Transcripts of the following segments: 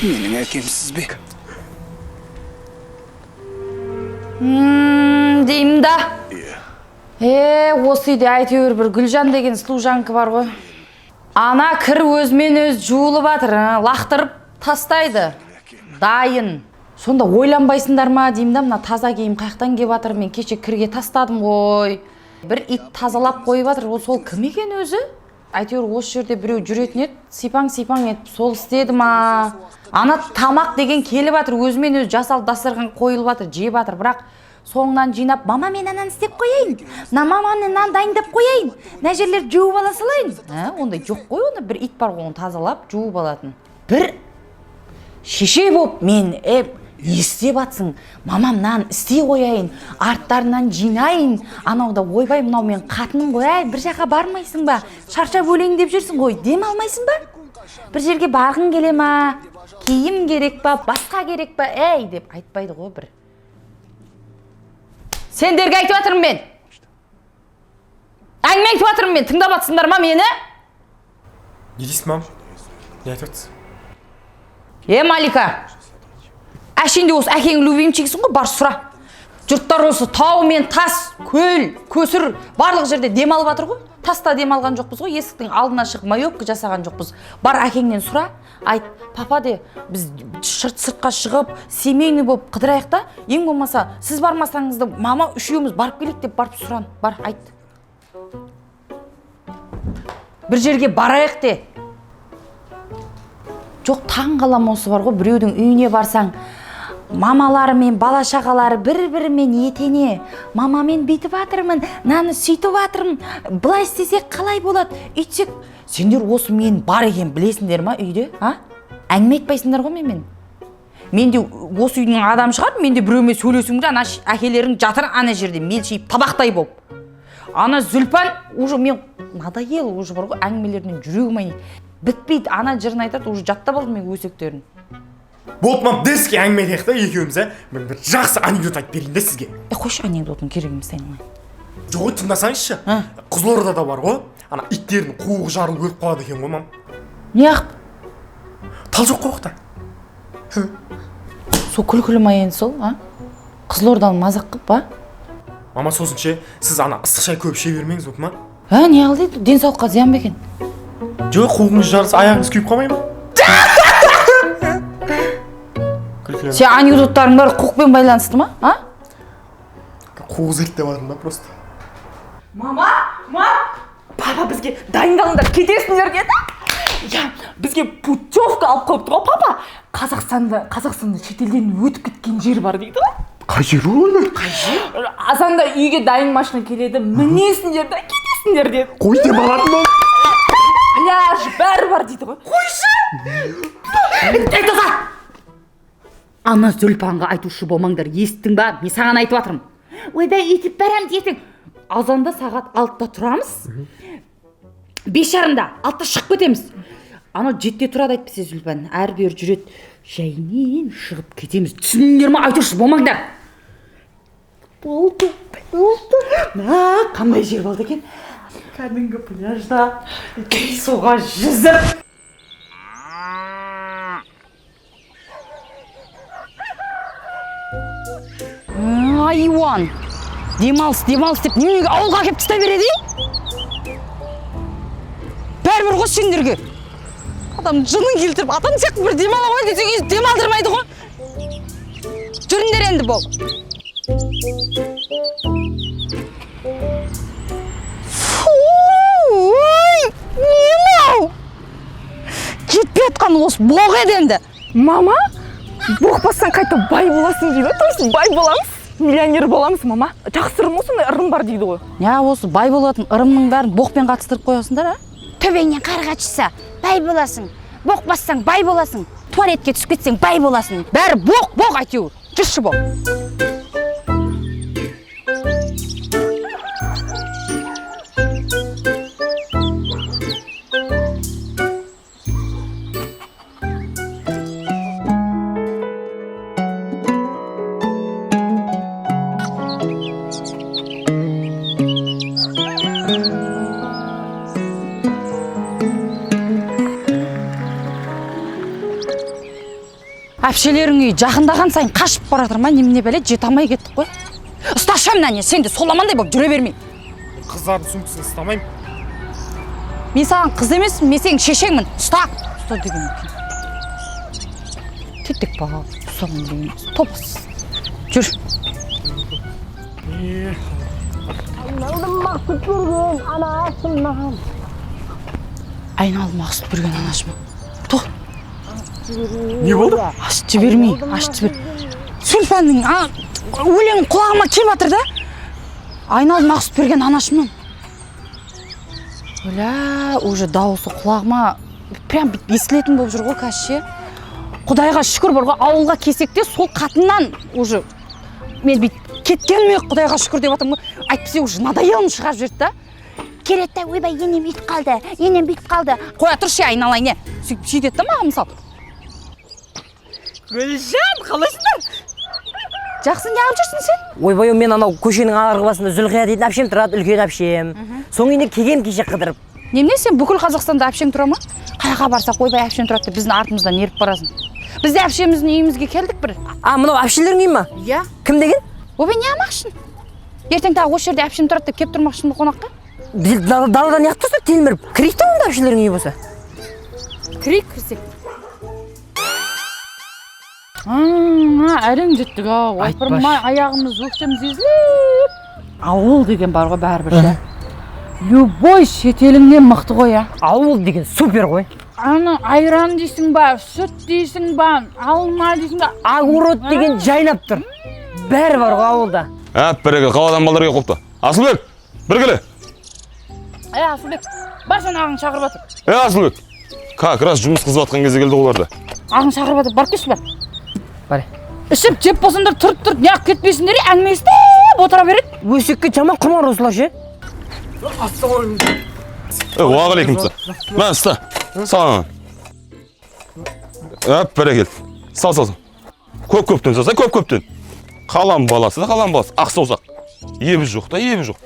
Менің әкемсіз бе? Деймін да. Осы үйде әйтеуір бір Гүлжан деген служанка бар ғой. Ана кір өзімен өз жуылып жатыр, лақтырып тастайды. Дайын. Сонда ойланбайсыңдар ма деймін да, мына таза киім қаяқтан келіп жатыр, мен кеше кірге тастадым ғой. Бір ит тазалап қойып жатыр, ол сол кім екен өзі? Әйтеуір осы жерде біреу жүретін еді, сипаң-сипаң етіп сол істеді ма? Ана тамақ деген келіп жатыр, өзімен өзі жасалып дастархан қойылып жатыр, жеп жатыр, бірақ соңынан жинап, мама мен ананы істеп қояйын, мына маманы нан дайындап қояйын, мына жерлерді жуып ала салайын. Ондай жоқ қой, оны бір ит бар ғой, оны тазалап жуып алатын. Бір шеше болып мен, не істеп атсың, мамам нан істей қояйын, арттарынан жинайын, анау да ойбай мынау мен қатыным ғой, әй бір жаққа бармайсың ба, шаршап өлейін деп жүрсің ғой, дем алмайсың ба, бір жерге барғың келе ма, киім керек па, басқа керек па, әй деп айтпайды ғой бір. Сендерге айтып жатырмын мен. Әңгіме айтып жатырмын мен, тыңдап жатсыңдар ма мені? Не дейсің, мам? Не айтып жатсың? Малика, әшейінде осы әкеңнің любимчигісің ғой, бар сұра. Жұрттар осы тау мен тас, көл, көсір барлық жерде демалып жатыр ғой. Таста демалған жоқпыз ғой, есіктің алдына шығып маёвка жасаған жоқпыз. Бар әкеңнен сұра, айт, папа де, біз сыртқа шығып, семейный болып қыдырайық та, ең болмаса сіз бармасаңыз да мама үшеуміз барып келейік деп барып сұран, бар айт. Бір жерге барайық де. Жоқ, таң қалам осы бар ғой, біреудің үйіне барсаң, мамалары мен бала шағалары бір-бірімен етене. Мама мен бүйтіп жатырмын, мынаны сөйтіп жатырмын, былай істесек қалай болады, үйтсек. Сендер осы мен бар екен білесіңдер ма үйде, а? Әңгіме айтпайсыңдар ғой менімен. Мен де осы үйдің адамы шығармын, мен де біреумен сөйлесуім керек, ана әкелерің жатыр ана жерде мелшиіп табақтай болып. Ана Зүлпан уже мен надоел уже бар ғой, әңгімелерінен жүрегім айниды. Бітпейді, ана жырын айтады, уже жаттап алдым мен өсектерін. Болды, мам, дерзкий әңгіме айтайық та екеуміз, ә? Мен бір жақсы анекдот айтып берейін да сізге. Қойшы, анекдотың керек емес айналайын. Жоқ, тыңдасаңызшы. Қызылордада бар ғой, ана иттердің қуығы жарылып өліп қалады екен ғой, мам. Неғып? Тал жоқ қой оқта. Сол күлкілі ма енді сол, а? Қызылорданы мазақ қылып, а? Мама, сосын ше, сіз ана ыстық шай көп іше бермеңіз, болды ма? А, не қыл дейді? Денсаулыққа зиян ба екен? Жоқ, қуығыңыз жарылса аяғыңыз күйіп қалмай ма? Күлкілі. Сен анекдоттарың бәрі қуықпен байланысты ма, а? Қуық зерттеп жатырмын да просто. Мама, мам, папа бізге дайындалыңдар, кетесіңдер деді. Я, бізге путевка алып қойыпты ғой папа. Қазақстанда шетелден өтіп кеткен жер бар дейді ғой. Қай жер ол? Қай жер? Азанда үйге дайын машина келеді, мінесіңдер да кетесіңдер деді. Қой деп алатын ол. Пляж бәрі бар дейді ғой. Қойшы! Ей, тоқта! Ана Зүлпанға айтушы болмаңдар, естің ба? Мен саған айтып жатырмын. Ойбай, өйтіп барамыз ертең. Азанда сағат 6-да тұрамыз. Бес жарымда, 6-да шығып кетеміз. Анау 7-де тұрады әйтпесе Зүлпан, әрі бері жүреді. Жаймен шығып кетеміз. Түсіндіңдер ма? Айтушы болмаңдар. Болды, болды. Мә, қандай жер болды екен? Кәдімгі пляжда суға жүзіп. Айуан, демалыс, демалыс деп неменеге ауылға әкеліп тастай береді, ей? Бәрібір ғой сендерге. Адам жынын келтіріп, адам сияқты бір демала ғой десең, еш демалдырмайды ғой. Жүріңдер енді бол. Фу, ой, не мынау? Жетпей жатқан осы боқ еді енді. Мама, боқ бассаң қайта бай боласың дейді ғой, то есть бай боламыз, миллионер боламыз, мама. Жақсы ырым ғой, сондай ырым бар дейді ғой. Не, осы бай болатын ырымның бәрін боқпен қатыстырып қоясыңдар, а? Төбеңнен қарға түссе, бай боласың. Боқ бассаң, бай боласың. Туалетке түсіп кетсең, бай боласың. Бәрі боқ, боқ әйтеуір. Жүрші боқ. Әпшелерің үйі жақындаған сайын қашып бара жатыр ма, немене бәле, жете алмай кеттік қой. Ұсташы мынаны, сен де соламандай болып жүре бермей. Қыздардың сумкасын ұстамаймын. Мен саған қыз емеспін, мен сенің шешеңмін. Ұста. Ұста деген екен. Тентек бала, ұстаған деген емес. Топас. Жүр. Айналдым ақ сүт берген анашыма. Тоқ. Не болды? Ашып жібермей, ашып жібер. Сүлпәннің өлең құлағыма келіп жатыр да. Айналдым ақ сүт берген анашымнан. Өлә, уже дауысы құлағыма прям бүйтіп естілетін болып жүр ғой қазір ше. Құдайға шүкір бар ғой, ауылға келсек те сол қатыннан уже мен бүйтіп кеткеніме құдайға шүкір деп жатырмын ғой. Әйтпесе уже надоел шығарып жіберді да. Келеді да, ойбай, енем үйтіп қалды, енем бүйтіп қалды. Қоя тұршы, айналайын, не. Сөйтіп сөйтеді да маған мысалы. Гүлжан, қалайсыңдар? Жақсы, неғып жүрсің сен? Ойбай, мен анау көшенің арғы басында Зүлқия дейтін әпшем тұрады, үлкен әпшем. Соның үйіне келгем кеше қыдырып. Немене, сен бүкіл Қазақстанда әпшең тұра ма? Қаяққа барсақ, ойбай, әпшең тұрады деп біздің артымыздан еріп барасың. Біз де әпшеміздің үйімізге келдік бір. А, мынау әпшелердің үйі ма? Иә. Кім деген? Ойбай, не алмақшың? Ертең тағы осы жерде әпшем тұрады деп келіп тұрмақшың ба қонаққа? Біз даладан неғып тұрсыздар телміріп? Кірейік те онда әпшелердің үйі болса. Кірейік, кірсек. Әрең жеттік ау. Ойпырмай, аяғымыз, өкшеміз езіліп. Ауыл деген бар ғой бәрібір ше. Любой шетеліңнен мықты ғой, а. Ауыл деген супер ғой. Ана айран дейсің ба, сүт дейсің ба, алма дейсің ба. Огород деген жайнап тұр. Бәрі бар ғой ауылда. Әп, бәрекелді, қаладан балдар келіп қопты. Асылбек, бір келе. Е, Асылбек, бар, сен ағың шақырып жатыр. Е, Асылбек, как раз жұмыс қызып жатқан кезде келді олар да. Ағың шақырып жатыр, барып келші, бар. Бар. Ішіп жеп болсаңдар, тұрып тұрып неғып кетпейсіңдер, е, әңгіме естіп отыра береді. Өсекке жаман құмар осылар ше. Е, уағалейкум. Мә, ұста. Сал ананы. Әп, бәрекелді. Сал, сал, сал. Көп көптен салсай, көп көптен. Қалам баласы да қалам баласы. Ақ саусақ. Ебі жоқ та, ебі жоқ.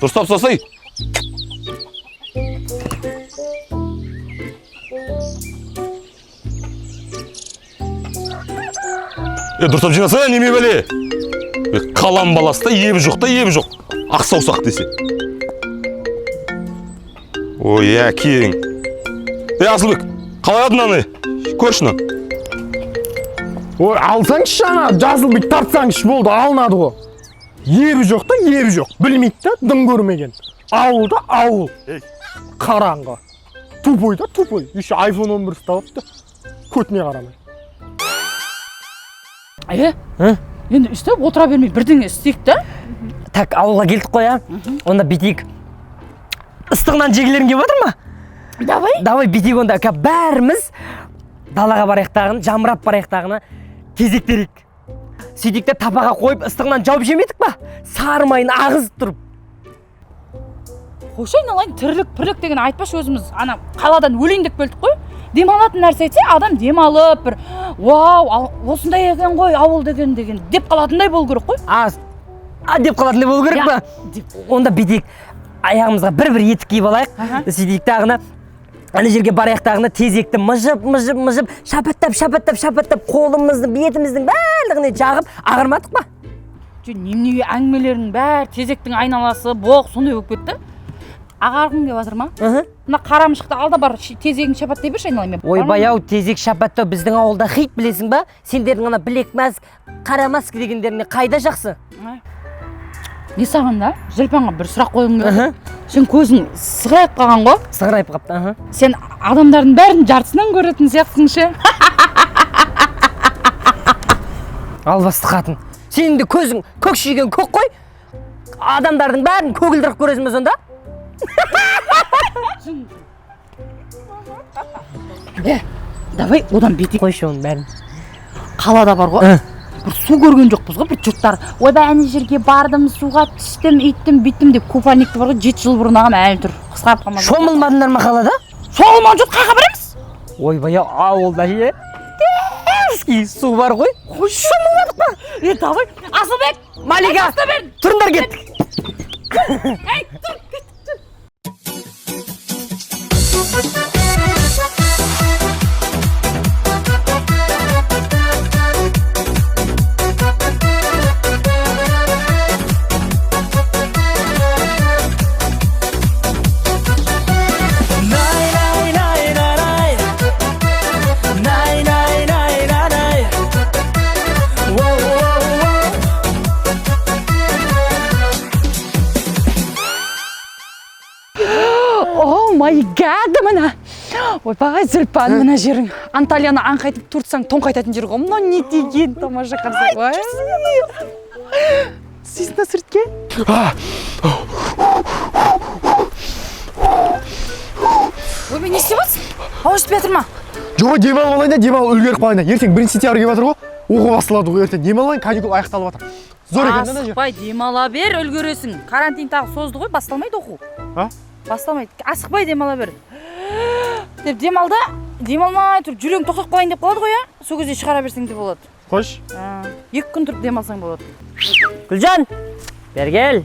Дұрыстап салсай. Е, дұрыстап жинасай, неме бәле. Е, қалам баласы да ебі жоқ та, ебі жоқ. Ақ саусақ десе. Ой, әкең. Е, Асылбек, қалай адың аны? Көрші мынаны. Ой, алсаңшы ана, жазыл бүйтіп тартсаңшы болды, алынады ғой. Ебі жоқ та, ебі жоқ. Білмейді да, дым көрмеген. Ауылда ауыл. Қараңғы. Тупой да тупой. Еще iPhone 11 ұстап алыпты. Көтіне қарамай. Е, енді өйстіп отыра бермей бірдеңе істейік та. Так, ауылға келдік қой, а? Онда бүйтейік. Ыстығынан жегілерің келіп жатыр ма? Давай. Давай бүйтейік онда. Ка бәріміз далаға барайық тағыны, жамырап барайық тағыны, кезек берейік. Сөйтейік те тапаға қойып ыстығынан жауып жемедік па? Сары майын ағызып тұрып. Қойшы, айналайын, тірлік пірлік деген айтпашы, өзіміз ана қаладан өлейін деп келдік қой. Демалатын нәрсе айтса, адам демалып бір вау, осындай екен ғой ауыл деген деп қалатындай болу керек қой. А, а деп қалатындай болу керек па? Онда бүйтейік. Аяғымызға бір-бір етік киіп алайық. Сөйтейік тағыны, ана жерге барайық тағыны, тезекті мыжып, мыжып, мыжып, шапаттап, шапаттап, шапаттап, қолымыздың, бетіміздің барлығына жағып, ағармадық па? Жоқ, неменеге әңгімелерінің бәрі тезектің айналасы, боқ, сондай болып кетті. Ағарғың келіп жатыр ма? Мына қара мышықты ал да бар, тезегін шапаттай берші, айналайын мен. Ойбай ау, тезек шапаттау біздің ауылда хит, білесің ба? Сендердің ана білек маск, қара маск дегендеріне қайда жақсы? Не саған да? Зүлпанға бір сұрақ қойғым келіп отыр. Сен көзің сығырайып қалған ғой? Сығырайып қалыпты, аха. Сен адамдардың бәрін жартысынан көретін сияқтысың ше? Албасты қатын. Сенің де көзің көк шүйген көк қой. Адамдардың бәрін көгілдір қылып көресің бе сонда? Е, давай одан бетек. Қойшы оның бәрін. Қалада бар ғой. Бір су көрген жоқпыз ғой, бір жұрттар. Ойбай, ана жерге бардым, суға түстім, үйттім, бүйттім деп купальникті бар ғой, 7 жыл бұрын ағам әлі тұр. Қысқарып қалмады. Шомылмадыңдар ма қалада? Шомылмаған жоқ, қайда барамыз? Ойбай, ауылда ше. Терский су бар ғой. Шомылмадық па? Е, давай, Асылбек! Малика, тұрыңдар, кеттік. Ей, тұр, кет, тұр. Гәді мына. Ойбай, Зүлпан, мына жерің. Анталияны аңқайтып, Турцияны тоңқайтатын жер ғой. Мынау не деген тамаша, қарасай. Түсесің ба суретке? Ойбай, не істеп жатрсың? Ауыз жетпей жатыр ма? Жоқ, демалып алайын да, демалып үлгеріп қалайын да. Ертең 1 сентябрь келіп жатыр ғой, оқу басталады ғой ертең. Демалайын, каникул аяқталып жатыр. Зор екен да мына жер. Асықпай демала бер, үлгересің. Карантин тағы созды ғой, басталмайды оқу. А? Басталмайды. Асықпай демала бер. Деп демал да, демалмай тұрып жүрегің тоқтап қалайын деп қалады ғой, иә? Сол кезде шығара берсең де болады. Қойшы. 2 күн тұрып демалсаң болады. Гүлжан, бері кел.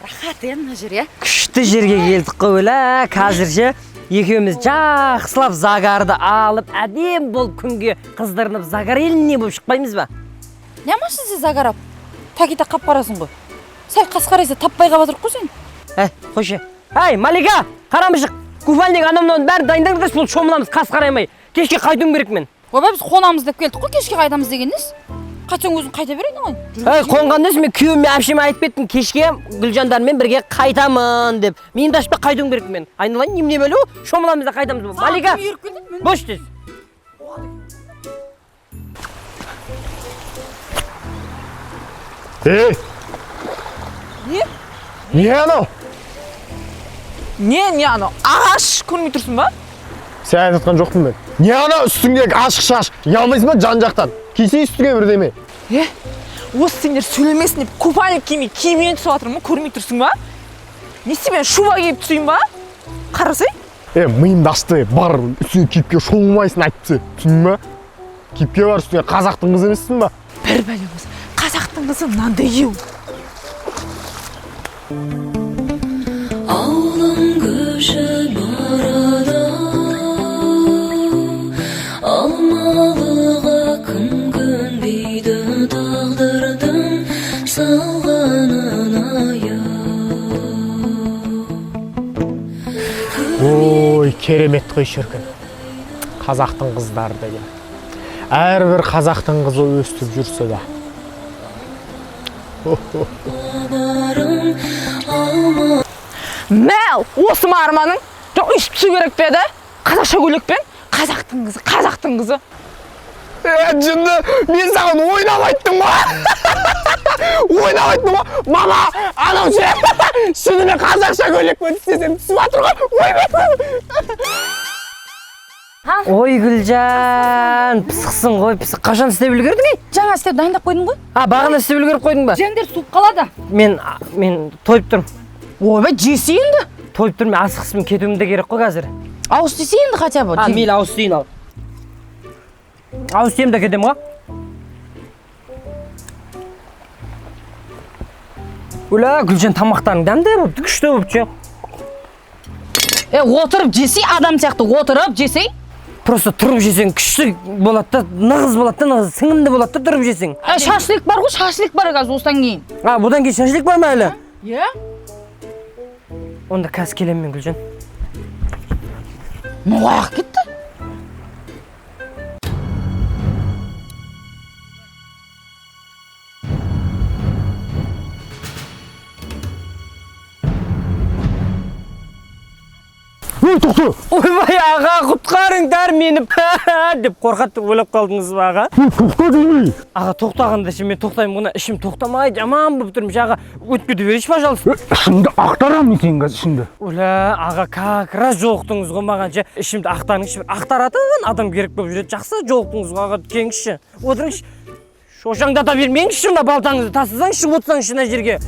Рахат, иә, мына жер, иә? Күшті жерге келдік қой, өлә. Қазір ше екеуміз жақсылап загарды алып, әдемі болып, күнге қыздырынып, загорельный болып шықпаймыз ба? Не амансың сен загорап? Так и так қап қарасың ғой. Сәл қас қарайса таппай қалып жатырық қой сен. Ә, қойшы. Әй, Малика, қара мышық, купальник, анау мынауның бәрін дайындаңдаршы, бұл шомыламыз қас қараймай. Кешке қайтуым керек мен. Ойбай, біз қонамыз деп келдік қой, кешке қайтамыз деген несі? Қайтсаң, өзің қайта бер айналайын. Әй, қонған несі, мен күйеуіме, әпшеме айтып кеттім, кешке Гүлжандармен бірге қайтамын деп. Миымды ашпай қайтуым керек мен. Айналайын, немене бәле ол? Шомыламыз да қайтамыз. Малика, бош тез. Ей! Не? Не анау? Не, не анау? Ағаш, көрмей тұрсың ба? Сен айтып жатқан жоқпын мен. Не анау үстіңдегі ашық шаш? Ұялмайсың ба жан жақтан? Кисей үстіңе бірдеме. Е, осы сендер сөйлемесін деп купальник кимей, киіммен түсіп жатырмын ғой, көрмей тұрсың ба? Не істеймін, мен шуба киіп түсейін ба? Қарасай. Е, миымды ашты, бар, үстіңе киіп кел, шомылмайсың әйтпесе. Түсіндің ба? Киіп кел, бар үстіңе, қазақтың қызы емессің ба? Бір бәле болса, қазақтың қызы мынандай кию. Ауылым көшіп барады, Алмалыға кім көнбейді, тағдырдың салғанын аяп. Ой, керемет қой, шіркін. Қазақтың қыздары деген. Әрбір қазақтың қызы өстіп жүрсе де. Барым алма. Мәл, осы ма арманың? Жоқ, өйстіп түсу керек пе еді? Қазақша көйлекпен? Қазақтың қызы, қазақтың қызы. Е, жынды, мен саған ойнап айттым ғой. Ойнап айттым ғой. Мама, анау ше, шынымен қазақша көйлекпен түссем түсіп жатыр ғой. Ойбай. Ой, Гүлжан, пысықсың ғой, пысық. Қашан істеп үлгердің, ей? Жаңа істеп дайындап қойдым ғой. А, бағана істеп үлгеріп қойдың ба? Жеңдер, суып қалады. Мен тойып тұрмын. Ойбай, жесе енді. Тойып тұрмын, мен асығыспын, кетуім де керек қой қазір. Ауыз тисе енді хотя бы. А, мейлі, ауыз тиейін ал. Ауыз тиемін де кетемін ғой. Өлә, Гүлжан, тамақтарың дәмді болыпты, күшті болыпты ше. Е, отырып жесей, адам сияқты отырып жесей. Просто тұрып жесең күшті болады да, нығыз болады да, нығыз, сіңімді болады да тұрып жесең. Ә, шашлык бар ғой, шашлык бар қазір осыдан кейін. А, бұдан кейін шашлык бар ма әлі? Иә. Онда қазір келемін мен, Гүлжан. Мынау аяқ кетті. Ой, тоқта. Ойбай, аға, құтқарыңдар мені деп қорқады деп ойлап қалдыңыз ба, аға? Ой, тоқта деймін. Аға, тоқтағанда ше, мен тоқтаймын ғой, ішім тоқтамай, жаман болып тұрмын ше, аға, өтіп кете берейінші, пожалуйста. Ішіңді ақтарамын мен сенің қазір, ішіңді. Өлә, аға, как раз жолықтыңыз ғой маған ше, ішімді ақтарыңызшы, бір ақтаратын адам керек болып жүреді. Жақсы жолықтыңыз ғой, аға, келіңізші, отырыңызшы. Шошаңдата бермеңізші, мына балтаңызды тастасаңызшы, отырсаңызшы мына жерге.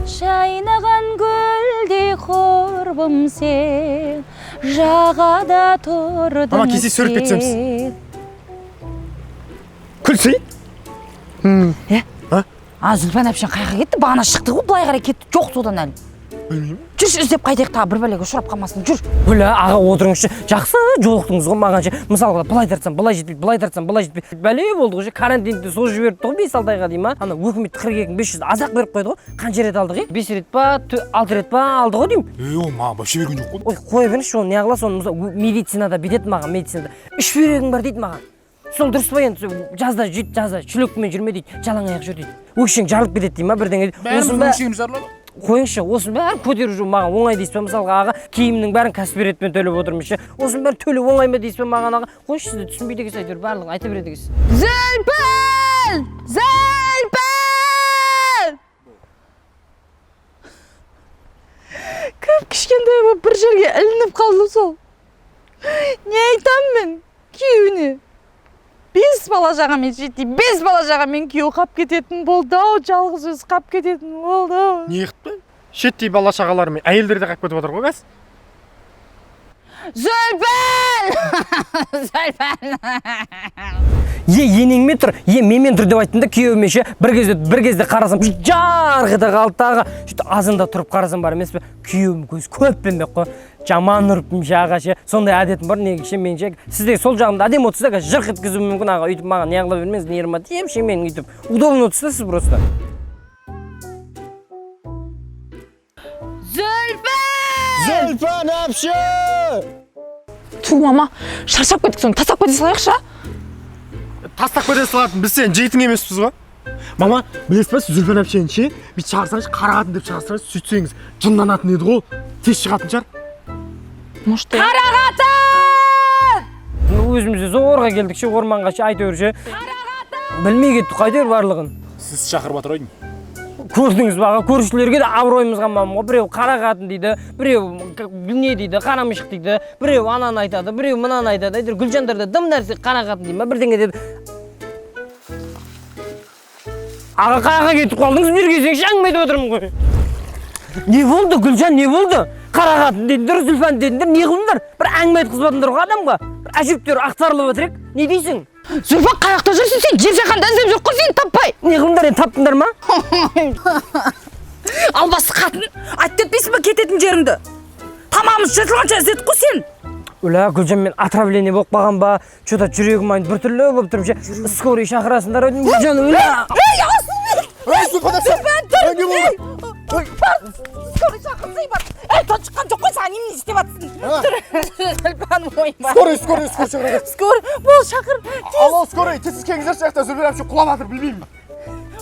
Жайнаған гүлдей құрбым сен, жағада тұрдың. Мама, кесе суретке түсеміз. Сен. Күлсей. А, Зүлпан әпшең қаяққа кетті? Бағана шықты ғой, былай қарай кетті. Жоқ содан әлі. Білмеймін. Жүрші, іздеп қайтайық, тағы бір бәлеге ұшырап қалмасын, жүр. Өлә, аға, отырыңызшы, жақсы жолықтыңыз ғой маған ше. Мысалға, былай тартсам былай жетпейді, былай тартсам былай жетпейді, бәле болды ғой ше. Карантинді созып жіберіпті ғой 5-6 айға дейін ма. Ана өкімет 42 500 аз-ақ беріп қойды ғой. Қанша рет алдық, е? 5 рет па, 6 рет па алды ғой деймін. Е, ол маған вообще берген жоқ қой. Ой, қоя беріңізші оны, не қыласыз оны? Мысалы, медицинада бүйтеді маған, медицинада үш бүйрегің бар дейді маған. Сол дұрыс па енді? Жазда жүйт, жазда шүлекпен жүрме дейді, жалаң аяқ жүр дейді, өкшең жарылып кетеді дейді ма, бірдеңе дейді. Осының Бәріміздің өкшеміз жарылады. Қойыңызшы, осының бәрін көтеріп жүру маған оңай дейсіз ба? Мысалға, аға, киімнің бәрін Каспи ретпен төлеп отырмын ше. Осының бәрін төлеу оңай ма дейсіз ба маған, аға? Қойыңызшы, сіз де түсінбейді екенсіз, әйтеуір барлығын айта береді екенсіз. Зүлпіл! Зүлпіл! Кіп кішкентай болып бір жерге ілініп қалдым сол. Не айтам мен күйеуіне? 5 бала шағамен шеттей, 5 бала шағамен күйеу қап кететін болды ау, жалғыз өзі қап кететін болды ау. Не қыпты? Шеттей бала шағаларымен әйелдер де қап кетіп отыр ғой қазір. Зүлпіл! Зүлпіл! Е, енеңмен тұр, е, менімен тұр деп айттым да күйеуіме ше. Бір кезде қарасам, жарқ ете қалды дағы. Сөйтіп азанда тұрып қарасам бар емес пе, күйеуім көзі көппенбек қой. Жаман ұрыппын ше, аға ше. Сондай әдетім бар, неге ше, мен ше. Сізде сол жағымда әдемі отырса, қазір жырқ еткізуім мүмкін, аға. Өйтіп маған не қыла бермеңіз, нервыма тиемін ше мен өйтіп. Удобно отырса сіз просто. Зүлпіл! Зүлпін әпше! Ту, мама, шаршап кеттік, соны тастап кете салайықшы, а? Тастап кете салатын біз сенің жетің емеспіз ғой. Мама, білесіз ба, сіз Зүлфан әпшені ше, бүйтіп шығарсаңыз, қара қатын деп шығарсаңыз, сөйтсеңіз, жынданатын еді ғой. Тез шығатын шығар. Может, иә. Қара қатын! Өзіміз де зорға келдік ше, орманға ше, әйтеуір ше. Білмей кеттік қой әйтеуір барлығын. Сіз шақырып жатыр ғой. Көрдіңіз бе, аға, көршілерге де абыройымыз қалмаған ғой. Біреу қара қатын дейді, біреу не дейді, қара мышық дейді, біреу ананы айтады, біреу мынаны айтады. Әйтеуір Гүлжандар да дым нәрсе қара қатын дейді ма, бірдеңе деді. Аға, қаяққа кетіп қалдыңыз? Бір кезек әңгіме айтып отырмын ғой. Не болды, Гүлжан, не болды? Қара қатын дедіңдер, Зүлфан дедіңдер, не қылдыңдар? Бір әңгіме айтқызбадыңдар ғой адамға. Бір әжептәуір ақтарылып отыр едік. Не дейсің? Зүлфан, қаяқта жүрсің сен? Жер жаһанды іздеп жүр қой сені таппай. Не қылдыңдар енді, таптыңдар ма? Албасты қатын, айтып кетпейсің ба кететін жеріңді? Тамағымыз жыртылғанша іздедік қой сен. Үля, Гүлжан, мен отравление болып қалған ба? Чё-то жүрегім айнып біртүрлі болып тұрмын ше. Скорый шақырасыңдар ау, Гүлжан, үля. Ей, Асылбек! Ей, Зүлфан әпше! Тұр! Не болды? Ей, бар, скорый шақырсай бар. Ей, тон шыққан жоқ қой, саған немене істеп жатсың? Тұр, Зүлфан, ойбай. Скорый, скорый, скорый шақырады. Скорый, бол, шақыр. Тез. Алло, скорый, тез келіңіздерші, жақта Зүлфан әпше құлап жатыр, білмеймін.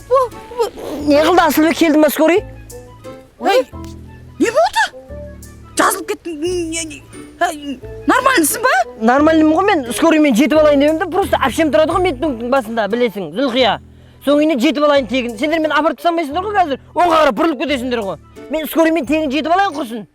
Бол, бол. Не қылды Асылбек, келді ма скорый? Ей, не болды? Жазылып кеттің. Нормальныйсың ба? Нормальныймын ғой мен, скорыймен жетіп алайын деп едім де, просто әпшем тұрады ғой медпункттің басында, білесің, Зүлқия. Соның үйіне жетіп алайын тегін. Сендер мені апарып тастамайсыңдар ғой қазір. Оңға қарап бұрылып кетесіңдер ғой. Мен скорыймен тегін жетіп алайын құрсын.